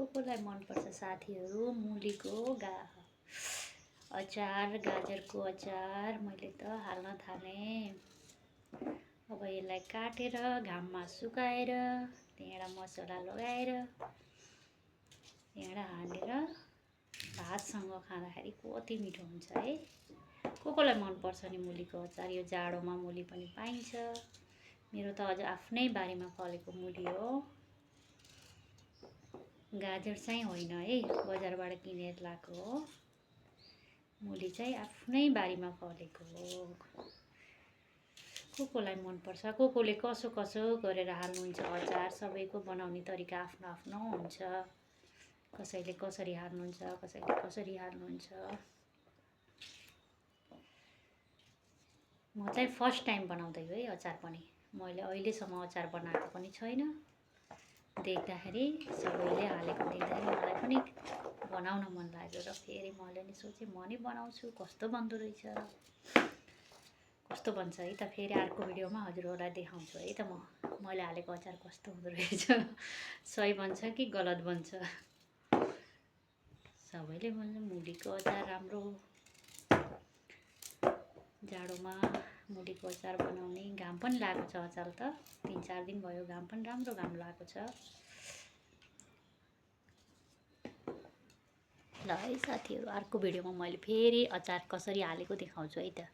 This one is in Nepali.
कोलाई मनपर्छ साथीहरू मुलीको अचार, गाजरको अचार मैले त हाल्न थालेँ। अब यसलाई काटेर घाममा सुकाएर त्यहाँबाट मसला लगाएर त्यहाँबाट हालेर भातसँग खाँदाखेरि कति मिठो हुन्छ है। कोलाई मनपर्छ नि मुलीको अचार। यो जाडोमा मुली पनि पाइन्छ। मेरो त अझ आफ्नै बारीमा फलेको मुली हो। गाजर चाहिँ होइन है, बजारबाट किनेर ल्याएको हो। मुली चाहिँ आफ्नै बारीमा फलेको हो। कोलाई मनपर्छ, कोले कसो कसो गरेर हाल्नुहुन्छ अचार। सबैको बनाउने तरिका आफ्नो आफ्नो हुन्छ। कसैले कसरी हाल्नुहुन्छ, कसैले कसरी हाल्नुहुन्छ। म चाहिँ फर्स्ट टाइम बनाउँदैछु है अचार पनि। मैले अहिलेसम्म अचार बनाएको पनि छैन। देख्दाखेरि सबैले हालेको देख्दाखेरि मलाई पनि बनाउन मन लाग्यो र फेरि मैले नि सोचेँ म नि बनाउँछु, कस्तो बन्दो रहेछ, कस्तो बन्छ है त। फेरि अर्को भिडियोमा हजुरहरूलाई देखाउँछु है त मैले हालेको अचार कस्तो हुँदो रहेछ, सही बन्छ कि गलत बन्छ। सबैले भन्छ मुलीको अचार राम्रो हो। जाडोमा मुलीको अचार बनाउने। घाम पनि लागेको छ अचार त 3-4 दिन भयो। घाम पनि राम्रो घाम लागेको छ। ल है साथीहरू, अर्को भिडियोमा मैले फेरि अचार कसरी हालेको देखाउँछु है त।